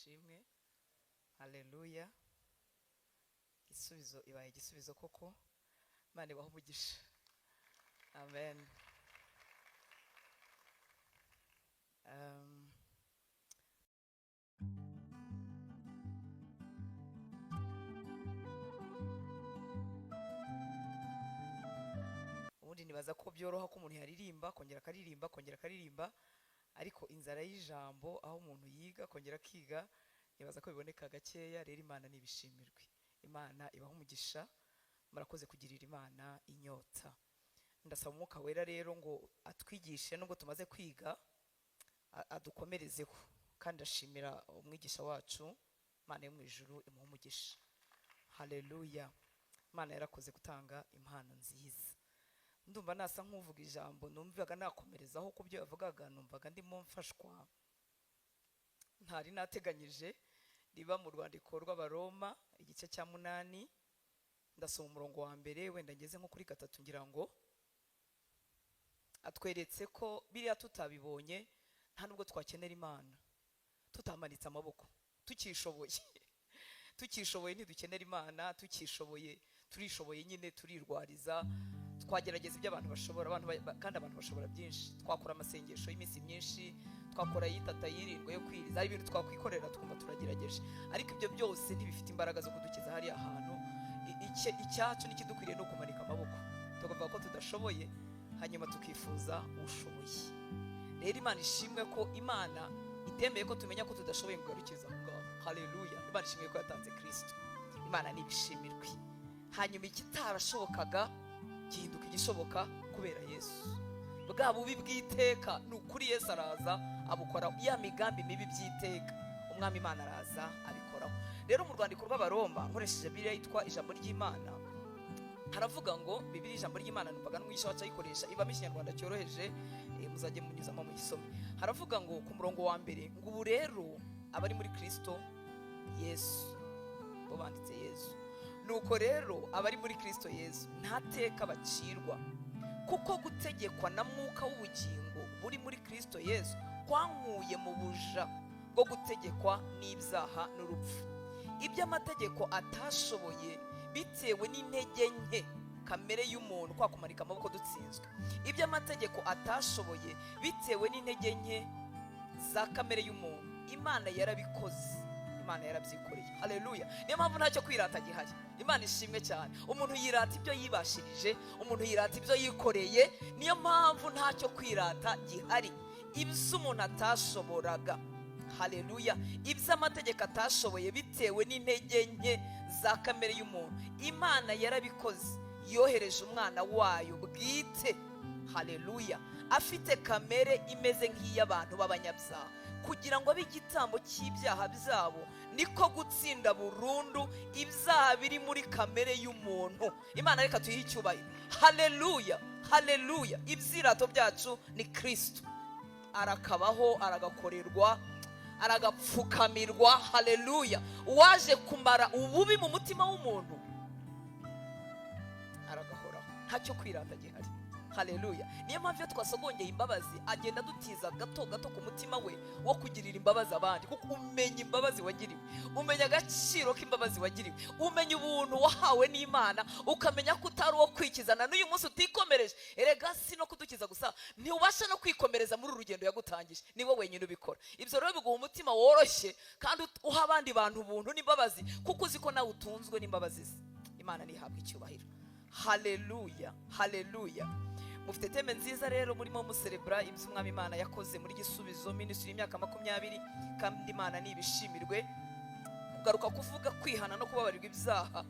Ishimwe, haleluya. Igisubizo ibaye igisubizo koko. Imana ibahe umugisha. Amen. Ubundi nibaza ko byoroha ko umuntu yaririmba kongera akaririmba kongera akaririmba, ariko inzara y'ijambo aho umuntu yiga kongera akiga nibaza ko biboneka gakeya. Rero Imana nibishimirwe, Imana ibahe umugisha, murakoze kugirira Imana inyota. Ndasaba Umwuka Wera rero ngo atwigishe nubwo tumaze kwiga, adukomerezeho. Kandi ndashimira umwigisha wacu, Imana yo mu ijuru imuhe umugisha. Haleluya. Imana yarakoze gutanga impano nziza. Ndumva nasa nk'uvuga ijambo, numvaga nakomerezaho ku byo yavugaga, numvaga ndimo mfashwa, ntari nateganyije. Riba mu rwandiko rw'Abaroma igice cya 8, ndasoma umurongo wa mbere, wenda ngeze nko kuri 3, ngira ngo atweretse ko biriya tutabibonye nta nubwo twakenera Imana, tutamanitse amaboko, tukishoboye. Tukishoboye ntidukenera Imana, tukishoboye turishoboye nyine, turirwariza, twagerageza ibyo abantu bashobora, kandi abantu bashobora byinshi. Twakora amasengesho y'iminsi myinshi, twakora yitata yirindwe yo kwiriza, ari ibintu twakwikorera twumva turagerageje, ariko ibyo byose ntibifite imbaraga zo kudukiza hariya hantu. Icyacu n'ikidukwiriye ni ukumanika amaboko, tukavuga ko tudashoboye, hanyuma tukifuza ushoboye. Rero Imana ishimwe ko Imana itemeye ko tumenya ko tudashoboye kugarukiriza aho ngaho. Haleluya. Imana ishimwe ko yatanze Kristo. Imana nibishimirwe. Hanyuma ikitarashobokaga gihinduka igishoboka kubera Yesu. Bwa bubi bw'iteka ni ukuri Yesu araza abukora, ya migambi mibi by'iteka Umwami Imana araza abikoraho. Rero mu rwandiko rw'Abaroma nkoresheje Bibiliya yitwa Ijambo ry'Imana, haravuga ngo Bibiliya Ijambo ry'Imana numvaga n'umwigisha wacu ayikoresha, ibamo Ikinyarwanda cyoroheje, muzajye munyuzamo muyisome. Haravuga ngo ku murongo wa mbere ngo ubu rero abari muri Kristo Yesu, bo banditse Yesu, nuko rero abari muri Kristo Yesu nta teka bacirwa, kuko gutegekwa na Mwuka w'ubugingo buri muri Kristo Yesu kwankuye mu buja bwo gutegekwa n'ibyaha n'urupfu. Ibyo amategeko atashoboye bitewe n'intege nke kamere y'umuntu, kwa kumanika amaboko dutsinzwe. Ibyo amategeko atashoboye bitewe n'intege nke za kamere y'umuntu, Imana yarabikoze, Imana yarabyikoreye. Haleluya. Niyo mpamvu ntacyo kwirata gihari. Imana ishimwe cyane. Umuntu yirata ibyo yibashirije, umuntu yirata ibyo yikoreye. Niyo mpamvu ntacyo kwirata gihari. Ibyo umuntu atashoboraga, haleluya, ibyo amategeko atashoboye bitewe n'intege nke za kamere y'umuntu, Imana yarabikoze, yohereje umwana wayo bwite, haleluya, afite kamere imeze nk'iy'abantu b'abanyabyaha, kugira ngo abe igitambo cy'ibyaha byabo, niko gutsinda burundu ibyaha biri muri kamere y'umuntu. Imana reka tuyihe icyubahiro. Haleluya, haleluya. Ibyirato byacu ni Kristo, arakabaho, aragakorerwa, aragapfukamirwa. Haleluya. Waje kumara ububi mu mutima w'umuntu aragahoraho, ntacyo kwirata gihari. Haleluya. Niyo mpamvu iyo twasogongeye imbabazi agenda adutiza gato gato ku mutima we wo kugirira imbabazi abandi, kuko umenya imbabazi wagiriwe, umenya agaciro k'imbabazi wagiriwe, umenya ubuntu wahawe n'Imana, ukamenya ko utari uwo kwikizana n'uyu munsi utikomereje. Erega si no kudukiza gusa, ntiubasha no kwikomereza muri uru rugendo yagutangije, ni wowe wenyine ubikora. Ibyo rero biguha umutima woroshye kandi uha abandi bantu ubuntu n'imbabazi, kuko uzi ko nawe utunzwe n'imbabazi ze. Imana nihabwe icyubahiro. Haleluya, haleluya. Mufite teme nziza rero murimo muserebra ibyo Umwami Imana yakoze muri Gisubizo Ministry y'imyaka 20, kandi Imana nibishimirwe. Kugaruka kuvuga kwihana no kubabarirwa ibyaha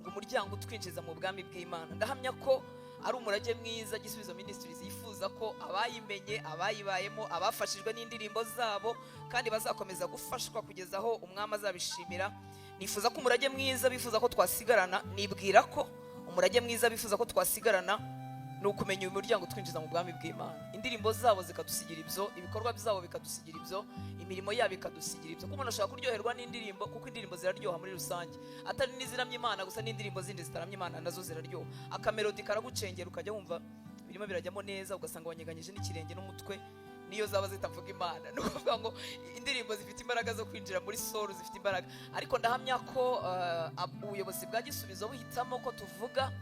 ngo umuryango utwinjiza mu bwami bw'Imana. Ndahamya ko ari umurage mwiza Gisubizo Ministries yifuza ko abayimenye, abayibayemo, abafashijwe n'indirimbo zabo, kandi bazakomeza gufashwa kugeza aho Umwami azabishimira. Nifuza ko umurage mwiza bifuza ko twasigarana, nibwira ko umurage mwiza bifuza ko twasigarana ni ukumenya uyu muryango utwinjiza mu bwami bw'Imana. Indirimbo zabo zikadusigira ibyo, ibikorwa byabo bikadusigira ibyo, imirimo yabo ikadusigira ibyo. Kuko umuntu ashobora kuryoherwa n'indirimbo, kuko indirimbo ziraryoha muri rusange, atari n'iziramya Imana gusa, n'indirimbo zindi zitaramya Imana nazo ziraryoha. Akamelodi karagucengera ukajya wumva birimo birajyamo neza, ugasanga wanyeganyije n'ikirenge n'umutwe, Niyo zaba zitavuga Imana, ni ukuvuga ngo indirimbo zifite imbaraga zo kwinjira muri soul, zifite imbaraga. Ariko ndahamya ko ubuyobozi bwa Gisubizo buhitamo ko tuvuga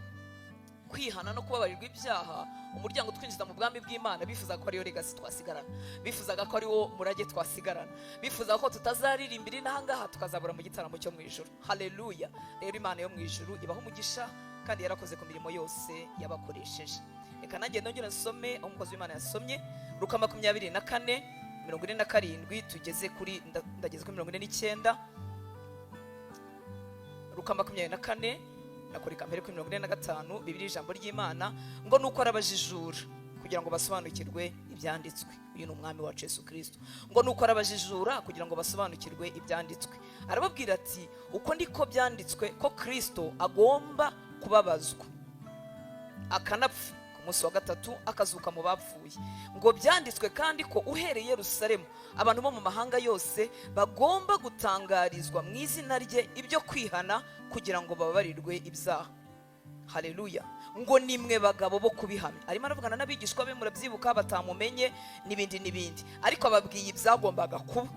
kwihana no kubabarirwa ibyaha, umuryango utwinjiza mu bwami bw'Imana, bifuzaga ko ariyo legacy twasigarana, bifuzaga ko ariwo murage twasigarana, bifuzaga ko tutazaririmbira inahangaha, tukazabura mu gitaramo cyo mu ijuru. Haleluya! Rero Imana yo mu ijuru ibaha umugisha, kandi yarakoze ku mirimo yose yabakoresheje. Reka nanjye nongere nsome aho umukozi w'Imana yasomye, Luka 24:47, tugeze kuri ndageze kuri 49. Luka 24, nakoreka mbere kuri 45. Bibiri, ijambo ry'Imana ngo nuko arabajijura kugira ngo basobanukirwe ibyanditswe. Uyu ni Umwami wacu Yesu Kirisito. Ngo nuko arabajijura kugira ngo basobanukirwe ibyanditswe, arababwira ati: "Uko niko byanditswe ko Kirisito agomba kubabazwa, akanapfa, ku munsi wa gatatu akazuka mu bapfuye. Ngo byanditswe kandi ko uhereye i Yerusalemu abantu bo mu mahanga yose bagomba gutangarizwa mu izina rye ibyo kwihana kugira ngo bababarirwe ibyaha." Haleluya! Ngo nimwe bagabo bo kubihamya. Arimo aravugana n'abigishwa be, murabyibuka, batamumenye n'ibindi n'ibindi, ariko ababwiye ibyagombaga kuba.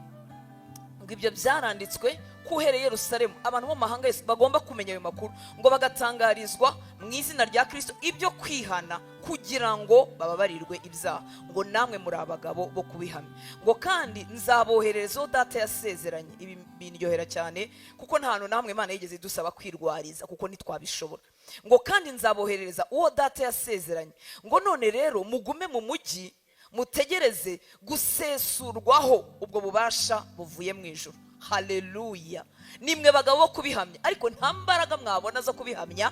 Ngo ibyo byaranditswe ko uhereye i Yerusalemu abantu bo mu mahanga yose bagomba kumenya ayo makuru, ngo bagatangarizwa mu izina rya Kirisito ibyo kwihana kugira ngo bababarirwe ibyaha. Ngo namwe muri abagabo bo kubihamya. Ngo kandi nzaboherereza uwo Data yasezeranye. Ibi bindyohera cyane, kuko nta hantu namwe Imana yigeze idusaba kwirwariza, kuko ntitwabishobora. Ngo kandi nzaboherereza uwo Data yasezeranye. Ngo none rero mugume mu mujyi, mutegereze gusesurwaho ubwo bubasha buvuye mu ijuru. Haleluya! Nimwe bagabo bo kubihamya, ariko nta mbaraga mwabona zo kubihamya,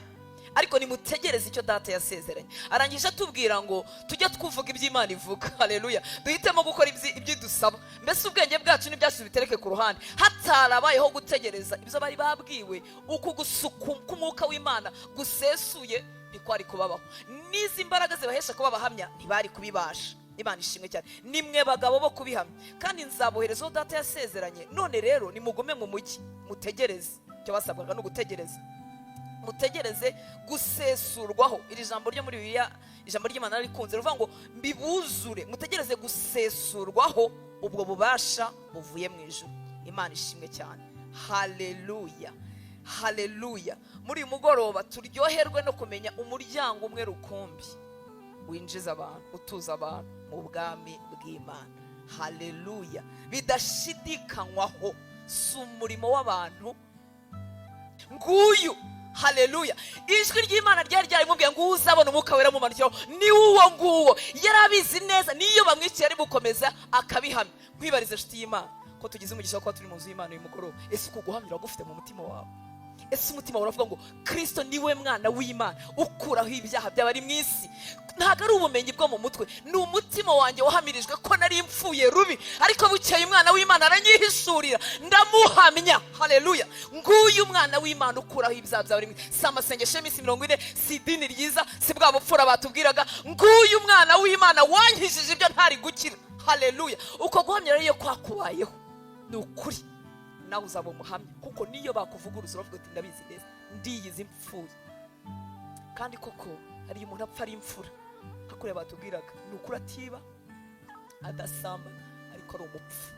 ariko nimutegereze icyo Data yasezeranye. Arangije atubwira ngo tujye twuvuga ibyo Imana ivuga. Haleluya! Duhitemo gukora ibyo idusaba, mbese ubwenge bwacu n'ibyacu bitereke ku ruhande. Hatarabayeho gutegereza ibyo bari babwiwe, uku gusuku k'umwuka w'Imana gusesuye ntikwari kubabaho, n'izi mbaraga zibahesha kuba abahamya ntibari kubibasha. Imana ishimwe cyane. Nimwe bagabo bo kubihamya. Kandi nzabohereza uwo Data yasezeranye. None rero nimugume mu mujyi, mutegereze. Icyo basabwaga ni ugutegereza, mutegereze gusesurwaho. Iri jambo ryo muri Bibiliya, ijambo ry'Imana rikunze rivuga ngo mbibuzure. Mutegereze gusesurwaho ubwo bubasha buvuye mu ijuru. Imana ishimwe cyane. Haleluya, haleluya! Muri uyu mugoroba turyoherwe no kumenya umuryango umwe rukumbi winjiza abantu, utuza abantu mu bwami bw'Imana. Haleluya! Bidashidikanywaho, si umurimo w'abantu. Nguyu, haleluya, ijwi ry'Imana ryari ryarimubwiye ngo uzabona Umwuka Wera mumanukiraho ni uwo nguwo. Yari abizi neza, niyo bamwiciye ari bukomeza akabihamya. Nkwibarize, inshuti y'Imana, ko tugize umugisha wo kuba turi mu nzu y'Imana uyu mugoroba: ese uku guhamya uragufite mu mutima wawe? Ese umutima wawe uravuga ngo Kirisito niwe mwana w'Imana ukuraho ibyaha by'abari mu isi? Ntabwo ari ubumenyi bwo mu mutwe, ni umutima wanjye wahamirijwe ko nari mpfuye rubi, ariko bukeye umwana w'Imana aranyihishurira, ndamuhamya. Haleluya! Nguyu umwana w'Imana ukuraho ibyaha by'abari mu isi. Si amasengesho y'iminsi 40, si idini ryiza, si bwa bupfura batubwiraga. Nguyu umwana w'Imana wankijije ibyo ntari gukira. Haleluya! Uko guhamya rero iyo kwakubayeho, ni ukuri nawe uzaba umuhamya, kuko niyo bakuvuguruza uravuga uti: "Ndabizi neza, ndiyizi mpfuye." Kandi koko hari umuntu apfa ari imfura, hakuriya batubwiraga, ni ukuri atiba, adasambana, ariko ari umupfu,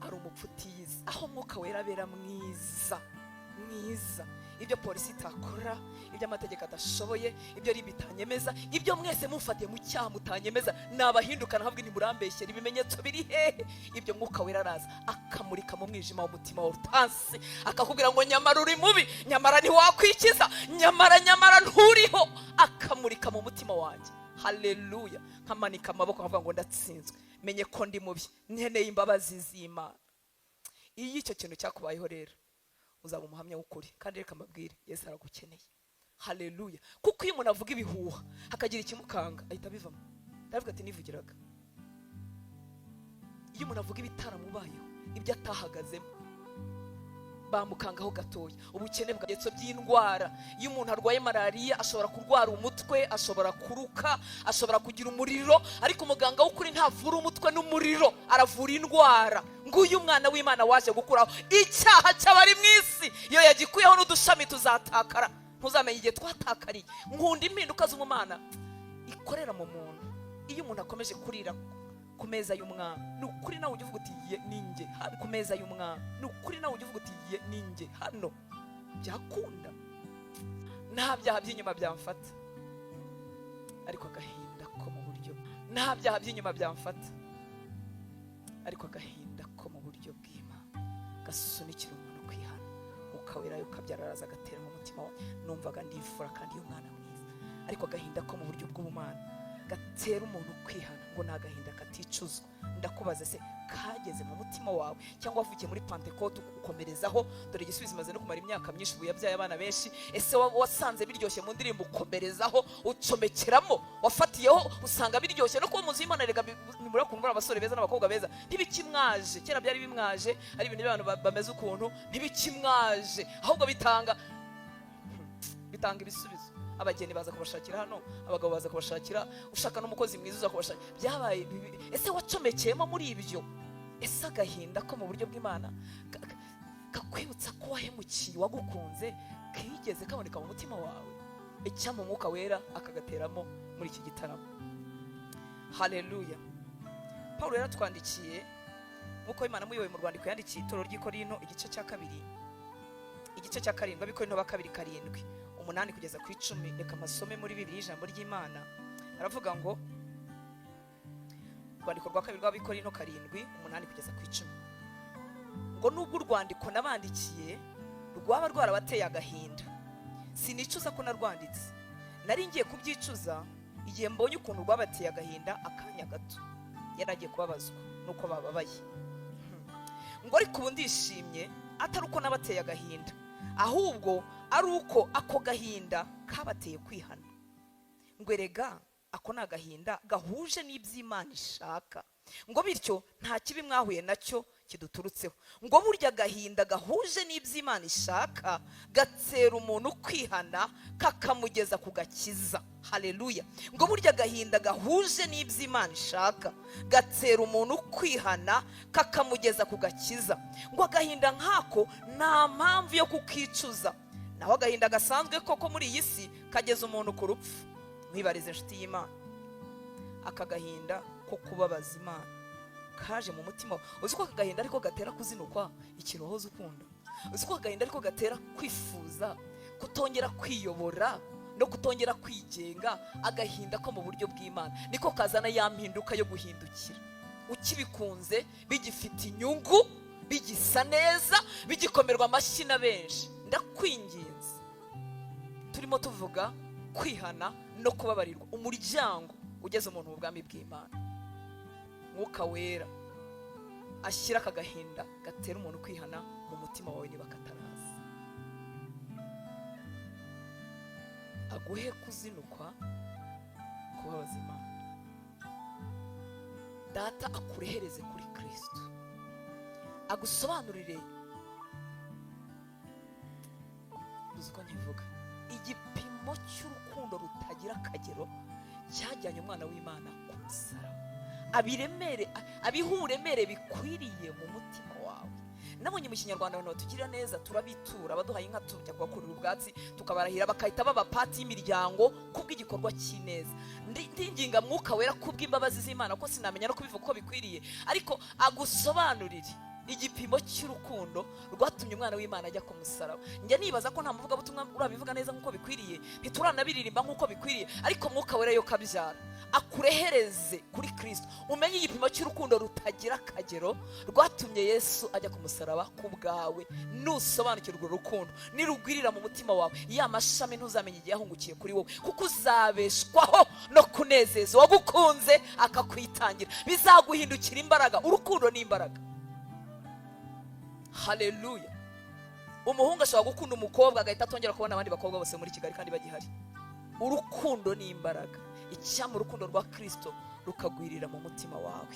ari umupfu utiyizi. Aho Umwuka Wera abera mwiza mwiza, ibyo polisi itakora, ibyo amategeko adashoboye, ibyo RIB itanyemeza, ibyo mwese mufatiye mu cyaha mutanyemeza, nabahindukana ntabwo ntimurambeshyera, ibimenyetso biri hehe? Ibyo Mwuka Wera araza akamurika mu mwijima w'umutima wa utansi, akakubwira ngo nyamara uri mubi, nyamara ntiwakwikiza, nyamara nyamara nturiho. Akamurika mu mutima wanjye. Haleluya! Nkamanika amaboko nkavuga ngo ndatsinzwe, menye ko ndi mubi, nkeneye imbabazi z'Imana. Iyo icyo kintu cyakubayeho rero, uzaba umuhamya w'ukuri. Kandi reka mbabwire, Yesu aragukeneye. Haleluya! Kuko iyo umuntu avuga ibihuha hakagira ikimukanga, ahita abivamo, ndavuga ati nivugiraga. Iyo umuntu avuga ibitaramubayeho, ibyo atahagazemo, bamukangaho gatoya. Ubukene bw'ibetso by'indwara, iyo umuntu arwaye malariya ashobora kurwara umutwe, ashobora kuruka, ashobora kugira umuriro, ariko umuganga w'ukuri ntavura umutwe n'umuriro, aravura indwara. Nguyu umwana w'Imana waje gukuraho icyaha cy'abari mu isi. Iyo yagikuyeho n'udushami tuzatakara, ntuzamenye igihe twatakariye. Nkunda impinduka z'umumana ikorera mu muntu. Iyo umuntu akomeje kurira ku meza y'umwami, ni ukuri nawe ujya uvuga uti ye ninjye ku meza y'umwami. Ni ukuri nawe ujya uvuga uti ye ninjye hano. Byakunda, nta byaha by'inyuma byamfata, ariko agahinda ko mu buryo, nta byaha by'inyuma byamfata, ariko agahinda ko mu buryo bw'Imana gasunikira umuntu kwihana. Ukawerayo ukabyararaza agatera mu mutima wawe. Numvaga ndifura kandi iyo mwana mwiza, ariko agahinda ko mu buryo bw'ubumana gatera umuntu kwihana, ngo ni agahinda katicuzwa. Ndakubaza, se kageze mu mutima wawe cyangwa wavukiye muri Pentecote ukomerezaho? Dore igisubizo imaze no kumara imyaka myinshi, ubu yabyaye abana benshi. Ese wasanze biryoshye mu ndirimbo ukomerezaho, ucomekeramo, wafatiyeho usanga biryoshye no kuba mu nzu y'Imana? Rega murakumva abasore beza n'abakobwa beza ntibikimwaje. Kera byari bimwaje, ari ibintu by'abantu bameze ukuntu, ntibikimwaje, ahubwo bitanga ibisubizo. Abageni baza kubashakira hano, abagabo baza kubashakira, ushaka n'umukozi mwiza uza kubashakira. Byabaye bibi. Ese wacomekeyemo muri ibyo? Ese agahinda ko mu buryo bw'Imana kakwibutsa ko wahemukiye wagukunze kigeze kaboneka mu mutima wawe? Icyampa Umwuka Wera akagateramo muri iki gitaramo. Haleluya. Paul yaratwandikiye nk'uko Imana amuyoboye mu rwandiko yandikiye itorero ry'i Korinto, igice cya 2, igice cya 7, Abikorinto ba 2 7 8 kugeza ku 10. Reka amasome muri Bibiliya ijambo ry'Imana. Aravuga ngo urwandiko rwa 2 rw'Abikorinto 7 8 kugeza ku 10, ngo nubwo urwandiko nabandikiye rwaba rwarabateye agahinda, sinicuza ko narwanditse. Nari ngiye kubyicuza igihe mbonye ukuntu rwabateye agahinda akanya gato. Yari agiye kubabazwa nuko bababaye. Ngo ariko ubu ndishimye, atari uko nabateye agahinda, ahubwo ari uko ako gahinda kabateye kwihana. Ngo erega ako ni agahinda gahuje n'iby'Imana ishaka, ngo bityo nta kibi mwahuye nacyo kiduturutseho. Ngo burya agahinda gahuje n'iby'Imana ishaka gatera umuntu kwihana, kakamugeza ku gakiza. Haleluya. Ngo burya agahinda gahuje n'iby'Imana ishaka gatera umuntu kwihana, kakamugeza ku gakiza. Ngo agahinda nk'ako nta mpamvu yo kukicuza, naho agahinda gasanzwe koko muri iyi si kageza umuntu ku rupfu. Mwibarize inshuti y'Imana, aka gahinda ko kubabaza Imana kaje mu mutima. Uzi ko aka gahinda ariko gatera kuzinukwa ikintu wahoze ukunda? Uzi ko aka gahinda ariko gatera kwifuza kutongera kwiyobora no kutongera kwigenga? Agahinda ko mu buryo bw'Imana niko kazana ya mpinduka yo guhindukira. Ukibikunze, bigifite inyungu, bigisa neza, bigikomerwa amashyi na benshi. Ndakwinginze, turimo tuvuga kwihana no kubabarirwa, umuryango ugeze umuntu mu bwami bw'Imana. Mwuka Wera ashyira aka gahinda gatera umuntu kwihana mu mutima wawe niba kataraza, aguhe kuzinukwa kubabaza Imana. Data akurehereze kuri Kristo, agusobanurire. Uzi ko nkivuga igipimo cy'urukundo rutagira akagero cyajyanye umwana w'Imana ku musaraba, abiremere, abihe bikwiriye mu mutima wawe. Nabonye mu Kinyarwanda abantu batugira neza turabitura, abaduhaye inka tujya kubakurira ubwatsi tukabarahira, bakahita baba pati y'imiryango kubw'igikorwa cy'ineza. Ndinginga Mwuka Wera kubw'imbabazi z'Imana, ko sinamenya no kubivuga uko bikwiriye, ariko agusobanurire igipimo cy'urukundo rwatumye umwana w'Imana ajya ku musaraba. Njya nibaza ko nta muvugabutumwa urabivuga neza nk'uko bikwiriye, ntituranabiririmba nk'uko bikwiriye, ariko Mwuka Wera yo kabyara akurehereze kuri Kristo, umenye igipimo cy'urukundo rutagira akagero rwatumye Yesu ajya ku musaraba ku bwawe. Nusobanukirwa urwo rukundo nirugwirira mu mutima wawe, ya mashami ntuzamenye igihe yahungukiye kuri wowe, kuko uzabeshwaho no kunezeza uwagukunze akakwitangira. Bizaguhindukira imbaraga. Urukundo ni imbaraga. Haleluya. Umuhungu ashobora gukunda umukobwa agahita atongera kubona abandi bakobwa bose muri Kigali kandi bagihari. Urukundo ni imbaraga. Icyampa urukundo rwa Kristo rukagwirira mu mutima wawe.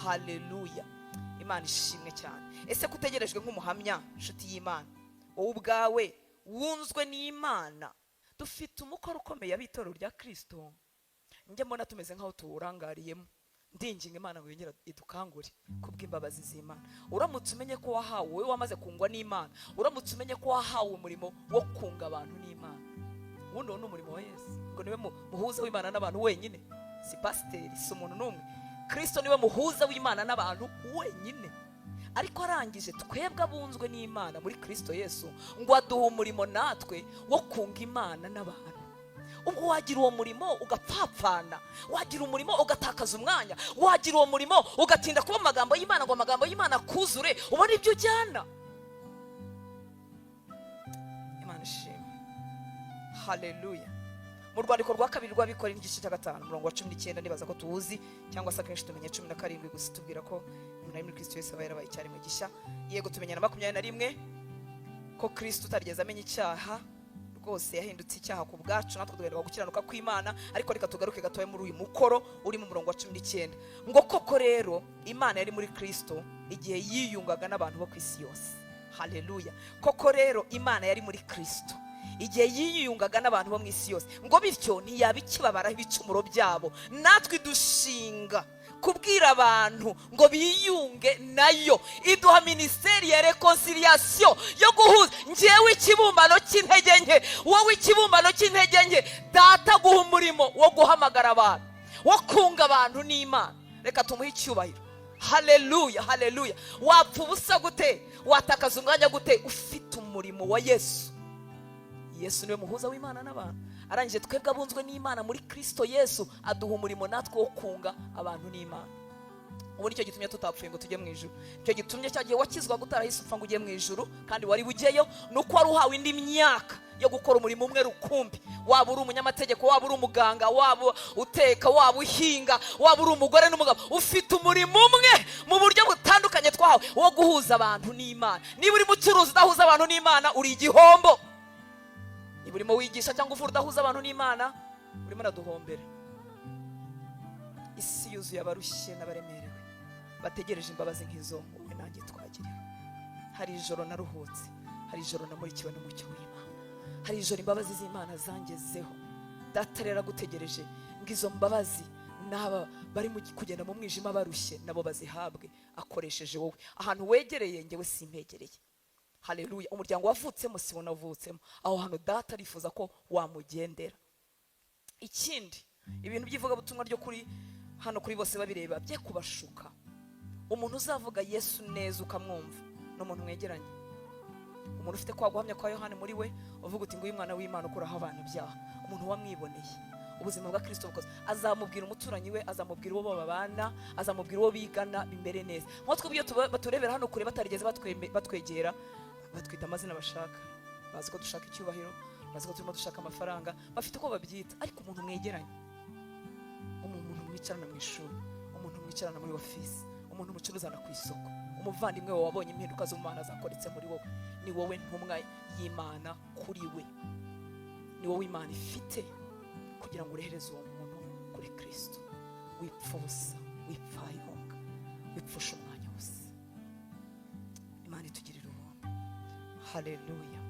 Haleluya. Imana ishimwe cyane. Ese kutegerejwe nk'umuhamya, inshuti y'Imana, wowe ubwawe wunzwe n'Imana? Dufite umukoro ukomeye ab'itorero rya Kristo. Njye mbona tumeze nk'aho tuwurangariyemo. Ndinginga Imana ngo yongere idukangure kubw'imbabazi z'Imana. Uramutse umenye ko wahawe, wowe wamaze kungwa n'Imana, uramutse umenye ko wahawe umurimo wo kunga abantu n'Imana, ubundi uwo ni umurimo wa Yesu, ngo niwe muhuza w'Imana n'abantu wenyine. Si pasiteri, si umuntu n'umwe. Kristo niwe muhuza w'Imana n'abantu wenyine. Ariko arangije, twebwe abunzwe n'Imana muri Kristo Yesu, ngo aduhe umurimo natwe wo kunga Imana n'abantu. Ubwo wagira uwo murimo ugapfapfana, wagira umurimo ugatakaza umwanya, wagira uwo murimo ugatinda kuba amagambo y'Imana, ngo amagambo y'Imana akuzure, ubone ibyo ujyana. Imana ishimwe, haleluya. Mu rwandiko rwa kabiri rw'Abikorintho, igice cya 5, umurongo wa 19, nibaza ko tuwuzi, cyangwa se akenshi tumenye 17 gusa, tubwira ko umuntu ari muri Kristo Yesu aba yarabaye icyaremwe gishya. Yego, tumenya na 21, ko Kristo utarigeze amenya icyaha rwose yahindutse icyaha ku bwacu, natwe tugahinduka gukiranuka kw'Imana. Ariko reka tugaruke gatoya muri uyu mukoro uri mu murongo wa 19, ngo koko rero Imana yari muri Kristo igihe yiyungaga n'abantu bo ku isi yose. Haleluya. Koko rero Imana yari muri Kristo igihe yiyungaga n'abantu bo mu isi yose, ngo bityo ntiyaba ikibabaraho ibicumuro byabo. Natwe dushinga kubwira abantu ngo biyunge nayo, iduha minisiteri ya réconciliation, yo guhuza. Ngewe ikibumbano cy'intege nke, wowe ikibumbano cy'intege nke, Data guha umurimo wo guhamagara abantu, wo kunga abantu n'Imana. Reka tumuhe icyubahiro. Haleluya, haleluya. Wapfa ubusa gute? Watakaza umwanya gute ufite umurimo wa Yesu? Yesu niwe muhuza w'Imana n'abantu. Arangije, twebwe abunzwe n'Imana muri Kristo Yesu, aduha umurimo natwe wo kunga abantu n'Imana. Ubu nicyo gitumye tutapfuye ngo tujye mu ijuru. Icyo gitumye cya gihe wakizwaga utarahise upfa ngo ujye mu ijuru, kandi wari bugeyo, ni uko wari uhawe indi myaka yo gukora umurimo umwe rukumbi. Waba uri umunyamategeko, waba uri umuganga, waba uteka, waba uhinga, waba uri umugore n'umugabo, ufite umurimo umwe mu buryo butandukanye twahawe wo guhuza abantu n'Imana. Niba uri mucuruzi udahuza abantu n'Imana, uri igihombo. Niba urimo wigisha cyangwa uvura udahuza abantu n'Imana, urimo uraduhombera. Isi yuzuye abarushye n'abaremerewe bategereje imbabazi nk'izo wowe nanjye twagiriwe. Hari ijoro naruhutse, hari ijoro namurikiwe n'umucyo w'Imana, hari ijoro imbabazi z'Imana zangezeho. Data rero agutegereje ngo izo mbabazi n'aba bari kugenda mu mwijima barushye nabo bazihabwe akoresheje wowe. Ahantu wegereye ngewe simpegereye. Haleluya. Umuryango wavutsemo si wo navutsemo. Aho hantu Data arifuza ko wamugendera. Ikindi, ibintu by'ivugabutumwa ryo kuri hano kuri bose babireba bye kubashuka. Umuntu uzavuga Yesu neza ukamwumva ni umuntu mwegeranye, umuntu ufite kwa guhamya kwa Yohani muri we, uvuga uti: "Nguyu mwana w'Imana ukuraho abantu ibyaha." Umuntu wamwiboneye ubuzima bwa Kristo bukoze, azamubwira umuturanyi we, azamubwira uwo babana, azamubwira uwo bigana, bimere neza. Nko twebwe iyo baturebera hano kure, batarigeze batwegera, batwita amazina bashaka. Bazi ko dushaka icyubahiro, bazi ko turimo dushaka amafaranga, bafite uko babyita. Ariko umuntu mwegeranye, umuntu mwicarana mu ishuri, umuntu mwicarana muri ofisi, umuntu mucuruzana ku isoko, umuvandimwe wawe wabonye impinduka z'Umwana zakoretse muri wowe, ni wowe ntumwa y'Imana kuri we, ni wowe Imana ifite kugira ngo urehereze uwo muntu kuri Kristo. Wipfa ubusa, wipfayonga, wipfusha umwanya wose. Imana itugirira ubuntu. Haleluya.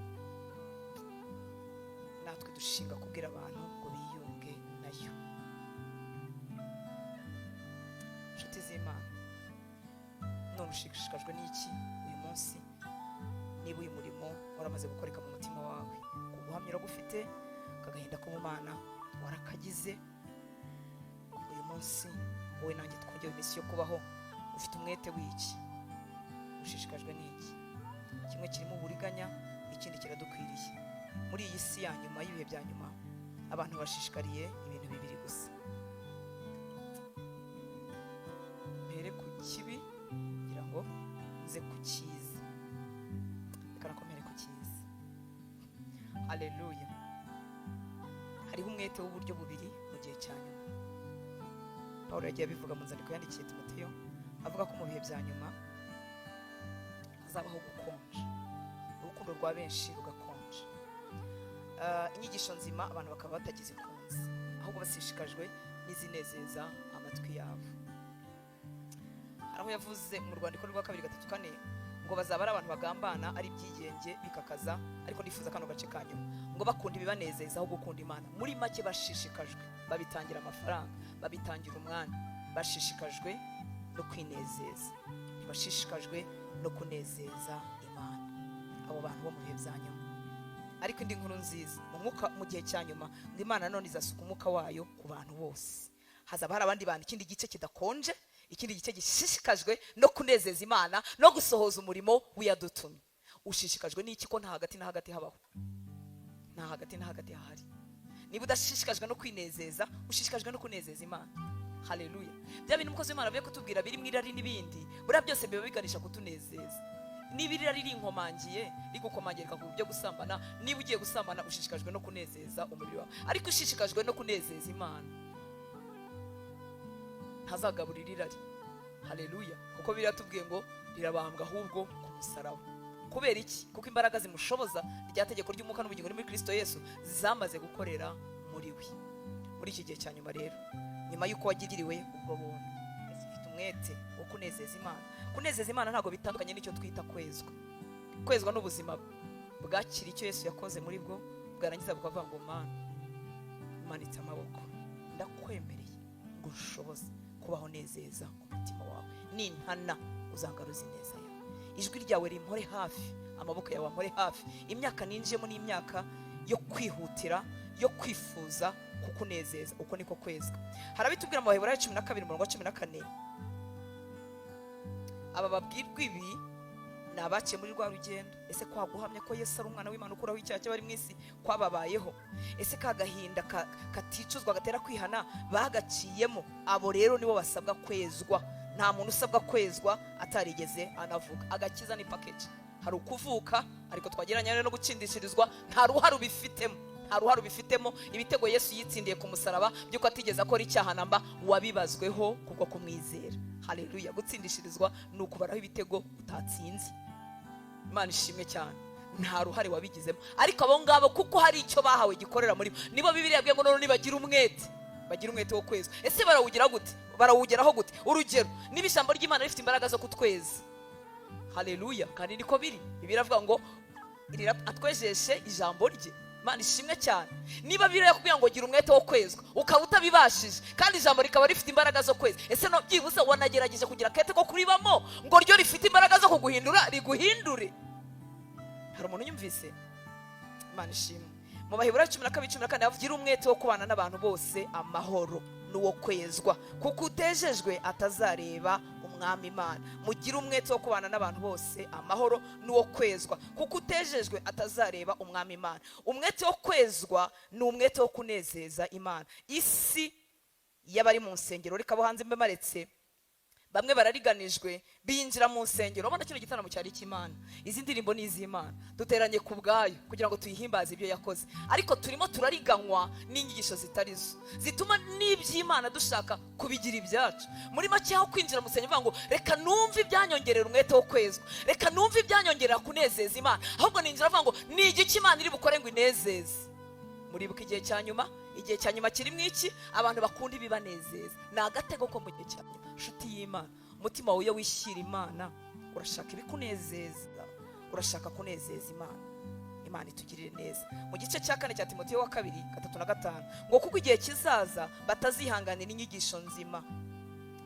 Natwe dushinga kubwira abantu ngo biyunge nayo. Inshuti z'Imana, none ushishikajwe n'iki uyu munsi? Niba uyu murimo waramaze gukoreka mu mutima wawe, kuguhamya uragufite, kagahinda ko mu Mana warakagize, uyu munsi wowe nanjye twongewe iminsi yo kubaho, ufite umwete w'iki? Ushishikajwe n'iki? Kimwe kirimo uburiganya, ikindi kiradukwiriye. Muri iyi si ya nyuma y'ibihe bya nyuma, abantu bashishikariye ibintu bibiri gusa. Mpere ku kibi kugira ngo nze ku cyiza. Reka nakomere ku cyiza. Haleluya. Hariho umwete w'uburyo bubiri mu gihe cya nyuma. Pawulo yagiye abivuga mu nzandiko yandikiye Timoteyo, avuga ko mu bihe bya nyuma hazabaho gukonja, urukundo rwa benshi rugakonja, inyigisho nzima abantu bakaba batagizikunze, ahubwo bashishikajwe n'izinezeza amatwi yabo. Hari aho yavuze mu rwandiko rwa 2 3 4 ngo bazaba ari abantu bagambana, ari ibyigenge, bikakaza. Ariko ndifuza kano gace ka nyuma, ngo bakunda ibibanezeza aho gukunda Imana. Muri make, bashishikajwe, babitangira amafaranga, babitangira umwanya, bashishikajwe no kwinezeza, ntibashishikajwe no kunezeza Imana, abo bantu bo mu bihe bya nyuma. Ariko indi nkuru nziza mu mwuka, mu gihe cya nyuma, ngo Imana none izasuka umwuka wayo ku bantu bose. Hazaba hari abandi bantu, ikindi gice kidakonje, ikindi gice gishishikajwe no kunezeza Imana no gusohoza umurimo w'iyadutumye. Ushishikajwe n'iki, ko nta hagati na hagati habaho? Nta hagati na hagati hahari. Niba udashishikajwe no kwinezeza, ushishikajwe no kunezeza Imana. Haleluya! Bya bintu umukozi w'Imana avuye kutubwira biri mu irari n'ibindi, buriya byose biba biganisha kutunezeza. Niba irari rinkomangiye, rigukomangira rikakuba ibyo gusambana, niba ugiye gusambana ushishikajwe no kunezeza umubiri wawe. Ariko ushishikajwe no kunezeza Imana ntazagaburira irari. Haleluya! Kuko biratubwiye ngo rirabambwa ahubwo ku musaraba. Kubera iki? Kuko imbaraga zimushoboza rya tegeko ry'umwuka n'ubugingo muri Kristo Yesu zamaze gukorera muri we. Muri iki gihe cya nyuma rero, nyuma y'uko wagiriwe ubwo buntu, ese ufite umwete wo kunezeza Imana? Kunezeza Imana ntabwo bitandukanye n'icyo twita kwezwa. Kwezwa n'ubuzima bwakira icyo Yesu yakoze muri bwo, bwarangiza bukavuga ngo: "Mana, manitse amaboko, ndakwemereye ngo ushoboze kubaho nezeza umutima wawe. Nintana uzangaruza ineza yawe. Ijwi ryawe rimpore hafi, amaboko yawe ampore hafi. Imyaka ninjiyemo ni imyaka yo kwihutira, yo kwifuza kukunezeza." Uko niko kwezwa. Hari abitubwira mu Baheburayo 12 umurongo wa 14. Aba babwirwa ibi ni abaciye muri rwa rugendo. Ese kwa guhamya ko Yesu ari umwana w'Imana ukuraho icyaha cy'abari mu isi kwababayeho? Ese ka gahinda katicuzwa gatera kwihana bagaciyemo? Abo rero nibo basabwa kwezwa. Nta muntu usabwa kwezwa atarigeze anavuga. Agakiza ni package. Hari ukuvuka, ariko twagereranya no gutsindishirizwa. Nta ruhare ubifitemo, nta ruhare ubifitemo. Ibitego Yesu yitsindiye ku musaraba by'uko atigeze akora icyaha namba, wabibazweho kubwo kumwizera. Haleluya! Gutsindishirizwa ni ukubaraho ibitego utatsinze. Imana ishimwe cyane. Nta ruhare wabigizemo. Ariko abo ngabo, kuko hari icyo bahawe gikorera muri bo, nibo Bibiliya yabwiye ngo none nibagira umwete, bagira umwete wo kwezwa. Ese barawugira gute? Barawugeraho gute? Urugero, niba ijambo ry'Imana rifite imbaraga zo kutweza, haleluya, kandi niko biri. Bibiliya iravuga ngo atwejeshe ijambo rye. Imana ishimwe cyane. Niba Bibiliya yakubwira ngo gira umwete wo kwezwa, ukaba utabibashije, kandi ijambo rikaba rifite imbaraga zo kweza, ese no byibuze wanagerageje kugira akete ko kuribamo ngo ryo rifite imbaraga zo kuguhindura riguhindure? Hari umuntu unyumvise? Imana ishimwe. Mu Baheburayo 12:14 gira umwete wo kubana n'abantu bose amahoro n'uwo kwezwa, kuko utejejwe atazareba Umwami Imana. Mugire umwete wo kubana n'abantu bose amahoro n'uwo kwezwa, kuko utejejwe atazareba Umwami Imana. Umwete wo kwezwa ni umwete wo kunezeza Imana. Isi y'abari mu nsengero, reka abo hanze mbe maretse, bamwe barariganijwe, binjira mu nsengero. Urabona kino gitaramo cyari icy'Imana, izi ndirimbo ni iz'Imana, duteranye ku bwayo kugira ngo tuyihimbaze ibyo yakoze. Ariko turimo turariganywa n'inyigisho zitari zo, zituma n'iby'Imana dushaka kubigira ibyacu. Muri make, aho kwinjira mu rusengero uvuga ngo reka numve ibyanyongerera umwete wo kwezwa, reka numve ibyanyongerera kunezeza Imana, ahubwo ninjira avuga ngo ni igiki Imana iri bukore ngo inezeze? Muribuka igihe cya nyuma? Igihe cya nyuma kirimo iki? Abantu bakunda ibibanezeza. Ni agatego ko mu gihe cya nyuma. Nshuti y'Imana, umutima wawe iyo wishyira Imana, urashaka ibikunezeza, urashaka kunezeza Imana. Imana itugirire neza. Mu gice cya 4 cya Timoteyo wa kabiri, 3 na 5, ngo kuko igihe kizaza batazihanganira inyigisho nzima,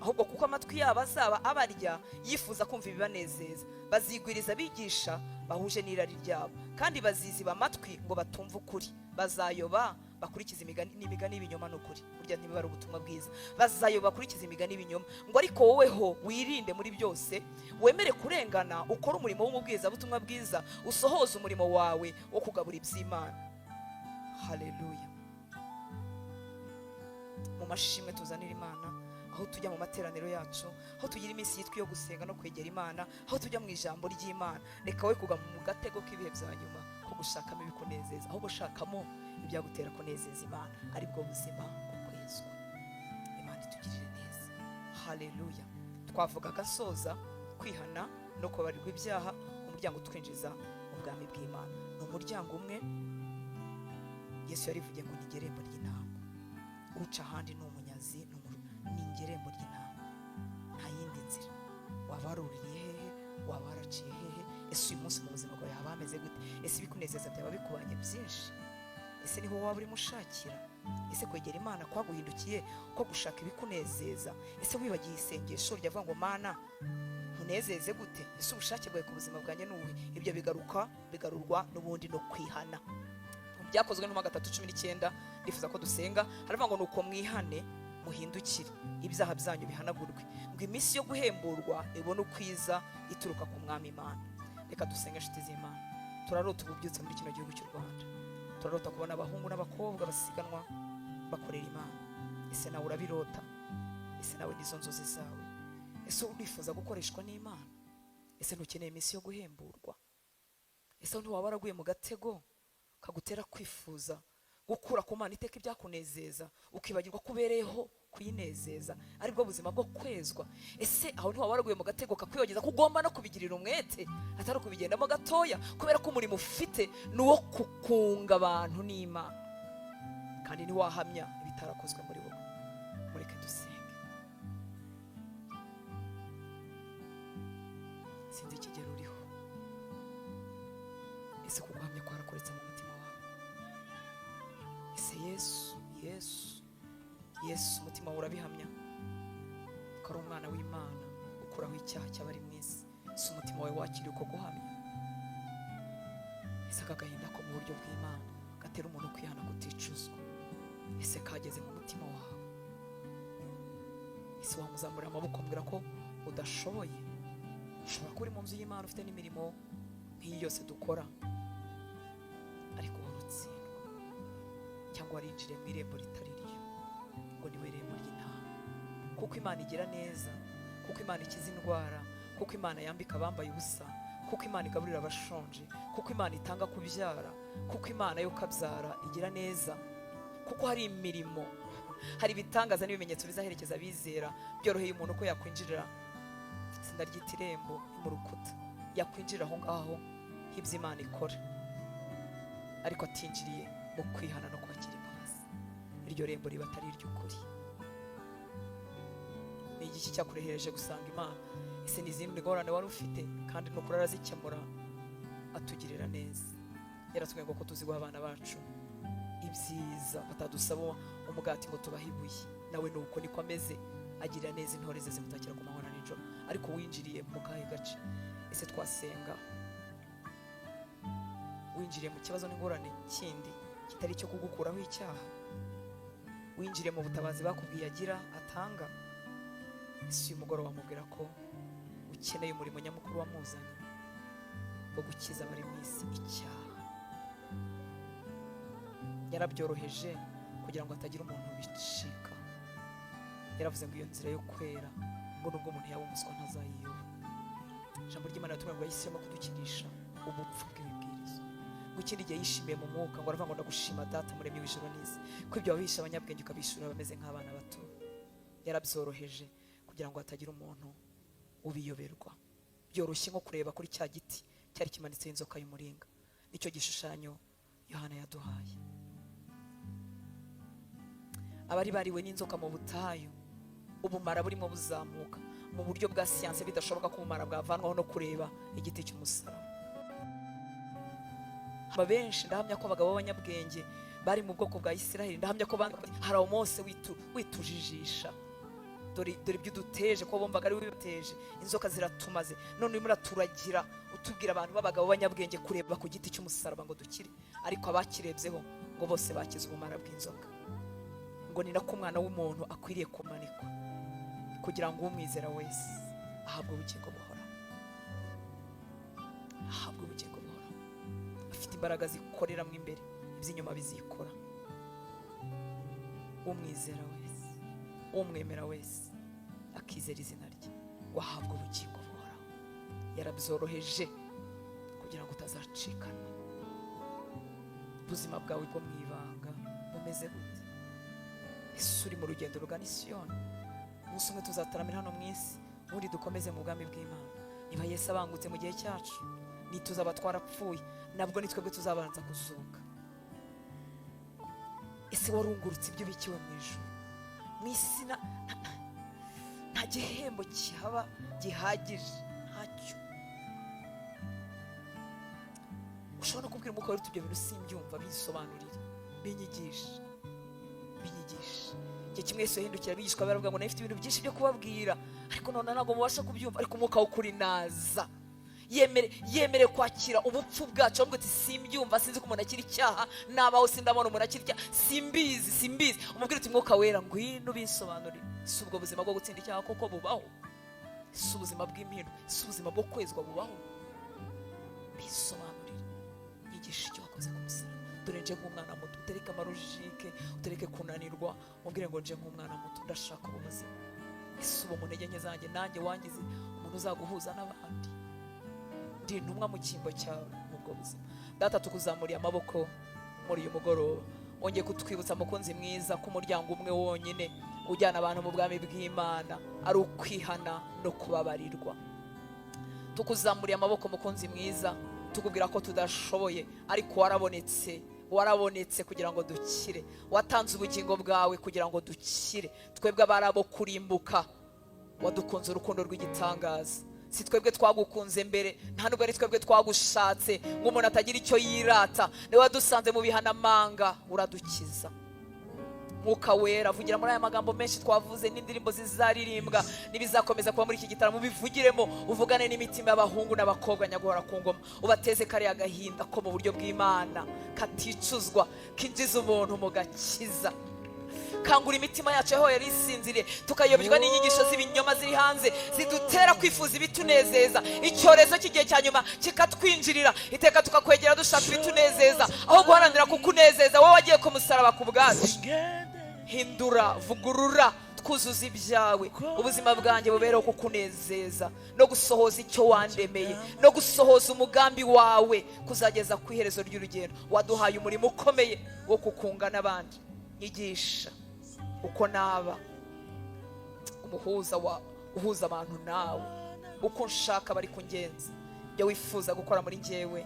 ahubwo kuko amatwi yabo azaba abarya yifuza kumva ibibanezeza, bazigwiriza abigisha bahuje n'irari ryabo, kandi baziziba amatwi ngo batumve ukuri. Bazayoba bakurikiza imigani n'imigani y'ibinyoma. N'ukuri burya ntibiba ari ubutumwa bwiza. Bazayoba bakurikiza imigani y'ibinyoma. Ngo ariko woweho wirinde muri byose, wemere kurengana, ukore umurimo w'umubwirizabutumwa bwiza, usohoze umurimo wawe wo kugabura iby'Imana. Haleluya! Mu mashimwe tuzanira Imana, aho tujya mu materaniro yacu, aho tugira iminsi yitwa iyo gusenga no kwegera Imana, aho tujya mu ijambo ry'Imana, reka we kugwa mu gatego k'ibihe bya nyuma ko gushakamo ibikunezeza, ahubwo shakamo ibyagutera kunezeza Imana, aribwo buzima bwo kwezwa. Imana itugirire neza. Haleluya! Twavugaga soza kwihana no kubabarirwa ibyaha, umuryango utwinjiza mu bwami bw'Imana ni umuryango umwe. Yesu yarivugiye ngo ni irembo ry'intama, uca ahandi ni umunyazi, ni irembo ry'intama, nta yindi nzira. Waba waruririye hehe? Waba waraciye hehe? Ese uyu munsi mu buzima bwawe haba hameze gute? Ese ibikunezeza byaba bikubanye byinshi? Ese niho waba urimo ushakira? Ese kwegera Imana kwaguhindukiye ko gushaka ibikunezeza? Ese wibagiye isengesho ryavuga ngo: "Mana, nkunezeze gute?" Ese ubushake bwawe ku buzima bwanjye ni ubuhe? Ibyo bigaruka bigarurwa n'ubundi no kwihana. Byakozwe n'intumwa 3:19, ndifuza ko dusenga. Haravuga ngo: "Nuko mwihane Muhindukire, ibyaha byanyu bihanagurwe, ngo iminsi yo guhemburwa ibone ukwiza ituruka ku Mwami Imana. Reka dusenge, inshuti z'Imana. Turarota ububyutse muri kino gihugu cy'u Rwanda. Turarota kubona abahungu n'abakobwa basiganwa bakorera Imana. Ese nawe urabirota? Ese nawe nizo nzozi zawe? Ese urifuza gukoreshwa n'Imana? Ese ntukeneye iminsi yo guhemburwa? Ese ntiwaba waraguye mu gatego kagutera kwifuza gukura ku Mana iteka ibyakunezeza, ukibagirwa ko ubereyeho kuyinezeza, aribwo buzima bwo kwezwa? Ese aho ntiwaba waraguye mu gatego kakwiyogeza ko ugomba no kubigirira umwete, atari ukubigendamo gatoya, kubera ko umurimo ufite ni uwo kukunga abantu n'Imana, kandi ntiwahamya ibitarakozwe muri wowe? Mureke dusenge. Sinzi ikigero uriho. Ese kuguhamya kwarakoretse mu mutima wawe? Ese Yesu, Yesu, Yesu, umutima wawe urabihamya ko ari umwana w'Imana ukuraho icyaha cy'abari mu isi? Si umutima wawe wakiriye uko guhamya? Ese aka gahinda ko mu buryo bw'Imana gatera umuntu kwihana kuticuzwa, ese kageze mu mutima wawe? Ese wamuzamurira amaboko mbwira ko udashoboye? Ushobora kuba uri mu nzu y'Imana ufite n'imirimo nk'iyi yose dukora, ariko uhora utsindwa, cyangwa warinjiriye mu irembo ritari ryo, ngo niwe irembo ry'intama. Kuko Imana igira neza, kuko Imana ikiza indwara, kuko Imana yambika abambaye ubusa, kuko Imana igaburira abashonje, kuko Imana itanga kubyara, kuko Imana yo kabyara igira neza, kuko hari imirimo, hari ibitangaza n'ibimenyetso bizaherekeza abizera. Byoroheye umuntu ko yakwinjirira, sindaryita irembo mu rukuta, yakwinjira aho ngaho nk'ibyo Imana ikora, ariko atinjiriye mu kwihana no kwakira imbabazi, iryo rembo riba atari iry'ukuri. Ni igiki cyakurehereje gusanga Imana? Ese ni izindi ngorane wari ufite? Kandi ni ukuri arazikemura, atugirira neza. Yaratubwiye ngo ko tuzi guha abana bacu ibyiza, batadusaba umugati ngo tubahe ibuye. Nawe ni uko niko ameze, agirira neza intore ze zimutakira ku manywa na nijoro. Ariko winjiriye mu kahe gace? Ese twasenga winjiriye mu kibazo n'ingorane kindi kitari icyo kugukuraho icyaha? Winjiriye mu butabazi bakubwiye agira atanga? Ese uyu mugoroba wamubwira ko ukeneye umurimo nyamukuru wamuzanye wo gukiza abari mu isi icyaha? Yarabyoroheje kugira ngo hatagira umuntu ubicika. Yaravuze ngo iyo nzira yo kwera, ngo nubwo umuntu yaba umuswa ntazayiyoba. Ijambo ry'Imana riratubwira ngo yahisemo kudukirisha ubupfu bw'ibibwirizo. Ngo ikindi gihe yishimiye mu mwuka, ngo aravuga ngo ndagushima Data muremyi w'ijuru n'isi, ko ibyo wabihisha abanyabwenge ukabishura bameze nk'abana bato. Yarabyoroheje kugira ngo hatagira umuntu ubiyoberwa. Byoroshye nko kureba kuri cya giti cyari kimanitseho inzoka y'umuringa. Nicyo gishushanyo Yohana yaduhaye. Abari bariwe n'inzoka mu butayu, ubumara burimo buzamuka mu buryo bwa siyanse, bidashoboka ko ubumara bwavanwaho no kureba igiti cy'umusaraba. Aba benshi ndahamya ko abagabo b'abanyabwenge bari mu bwoko bwa Isiraheli, ndahamya ko hari Mose witujijisha, dore ibyo uduteje, ko bumvaga ari we ubibateje, inzoka ziratumaze, none urimo uraturagira utubwira abantu b'abagabo b'abanyabwenge kureba ku giti cy'umusaraba ngo dukire. Ariko abakirebyeho ngo bose bakize ubumara bw'inzoka. Ngo ni nako umwana w'umuntu akwiriye kumanikwa, kugira ngo umwizera wese ahabwe ubugingo buhoraho. Ahabwe ubugingo buhoraho. Afite imbaraga zikoreramo imbere, iby'inyuma bizikora. Umwizera wese, umwemera wese, akizera izina rye, ngo ahabwe ubugingo buhoraho. Yarabyoroheje kugira ngo utazacikana. Ubuzima bwawe bwo mu ibanga bumeze gute? Ese uri mu rugendo rugana i Siyoni? Umunsi umwe tuzataramira hano mu isi, ubundi dukomeze mu bwami bw'Imana. Niba Yesu abangutse mu gihe cyacu, nituzaba twarapfuye, nabwo ni twebwe tuzabanza kuzuka. Ese warungurutse ibyo ubikiwe mu ijuru? Mu isi nta gihembo kihaba gihagije, ntacyo. Ushobora no kubwira umwuka wera ibyo bintu simbyumva, bisobanurire, binyigishe, binyigishe. Igihe kimwe Yesu yahindukira abigishwa baravuga ngo nafite ibintu byinshi byo kubabwira, ariko none ntabwo mubasha kubyumva. Ariko umwuka w'ukuri naza, Yemere kwakira ubupfu bwacu. Avuga ati simbyumva, sinzi ko umuntu akira icyaha, nabaho sindabona umuntu akira icyaha, simbizi. Umubwire uti Mwuka Wera ngwino ubisobanurire. Si ubwo buzima bwo gutsinda icyaha koko bubaho? Si ubuzima bw'impindu, si ubuzima bwo kwezwa bubaho? Bisobanurire, nyigisha icyo wakoze ku musaraba. Dore nje nk'umwana muto. Utereke ama logique, utereke kunanirwa, umubwire ngo nje nk'umwana muto, ndashaka ubu buzima. Ese ubu mu ntege nke zanjye nanjye wangize umuntu uzaguhuza n'abandi, ndi intumwa mu cyimbo cyawe mu bwo buzima. Data, tukuzamuriye amaboko muri uyu mugoroba. Wongeye kutwibutsa, mukunzi mwiza, ko umuryango umwe wonyine ujyana abantu mu bwami bw'Imana ari ukwihana no kubabarirwa. Tukuzamuriye amaboko, mukunzi mwiza, tukubwira ko tudashoboye, ariko warabonetse, warabonetse kugira ngo dukire. Watanze ubugingo bwawe kugira ngo dukire, twebwe abari abo kurimbuka. Wadukunze urukundo rw'igitangaza. Si twebwe twagukunze mbere, nta nubwo ari twebwe twagushatse, ngo umuntu atagira icyo yirata. Niwe wadusanze mu bihanamanga, uradukiza. Mwuka Wera, vugira muri aya magambo menshi twavuze n'indirimbo zizaririmbwa n'ibizakomeza kuba muri iki gitaramo. Ubivugiremo, uvugane n'imitima y'abahungu n'abakobwa. Nyaguhora ku ngoma, ubateze kariya gahinda ko mu buryo bw'Imana katicuzwa, kinjiza umuntu mu gakiza. Kangura imitima yacu aho yari isinziriye, tukayobywa n'inyigisho z'ibinyoma ziri hanze zidutera kwifuza ibitunezeza. Icyorezo cy'igihe cya nyuma kikatwinjirira iteka, tukakwegera dushaka ibitunezeza aho guharanira kukunezeza, wowe wagiye ku musaraba ku bwacu. Hindura, vugurura, twuzuza ibyawe. Ubuzima bwanjye bubereho kukunezeza no gusohoza icyo wandemeye, no gusohoza umugambi wawe kuzageza ku iherezo ry'urugendo. Waduhaye umurimo ukomeye wo kukunga n'abandi. Nyigisha uko naba umuhuza wa uhuza abantu nawe, uko nshaka bari kungenza, ibyo wifuza gukora muri njyewe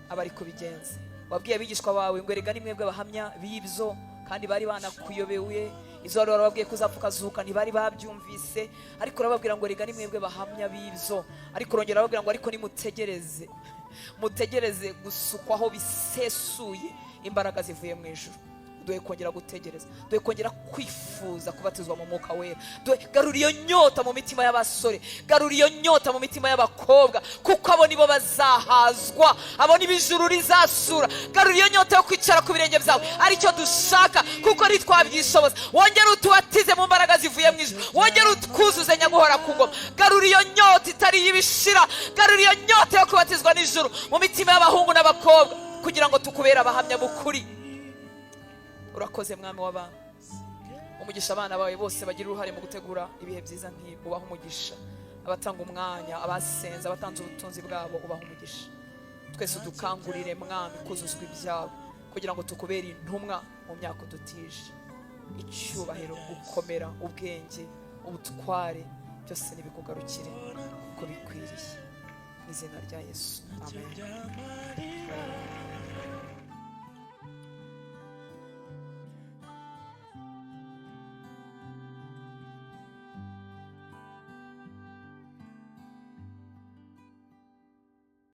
aba ari kubigenza. Wabwiye abigishwa bawe ngo erega ni mwebwe abahamya b'ibyo, kandi bari banakuyobewe. Izo wari warababwiye ko uzapfa ukazuka ntibari babyumvise, ariko urababwira ngo erega ni mwebwe bahamya b'ibyo. Ariko urongera urababwira ngo ariko nimutegereze, mutegereze gusukwaho bisesuye imbaraga zivuye mu ijuru. Duhe kongera gutegereza, duhe kongera kwifuza kubatizwa mu Mwuka Wera. Duhe, garura iyo nyota mu mitima y'abasore, garura iyo nyota mu mitima y'abakobwa, kuko abo nibo bazahazwa, abo nibo ijuru rizasura. Garura iyo nyota yo kwicara ku birenge byawe, aricyo dushaka, kuko ntitwabyishoboza. Wongere utubatize mu mbaraga zivuye mu ijuru, wongere utwuzuze, nyaguhora ku ngoma. Garura iyo nyota itari iy'ibishira, garura iyo nyota yo kubatizwa n'ijuru mu mitima y'abahungu n'abakobwa, kugira ngo tukubere abahamya b'ukuri. Urakoze, Mwami w'abana. Umugisha abana bawe bose bagira uruhare mu gutegura ibihe byiza nk'ibi, ubaha umugisha. Abatanga umwanya, abasenze, abatanze ubutunzi bwabo, ubaha umugisha. Twese udukangurire, Mwami, kuzuzwa ibyawe kugira ngo tukubere intumwa mu myaka udutije. Icyubahiro, gukomera, ubwenge, ubutware, byose nibikugarukire uko bikwiriye, mu izina rya Yesu, amen. Byamarira.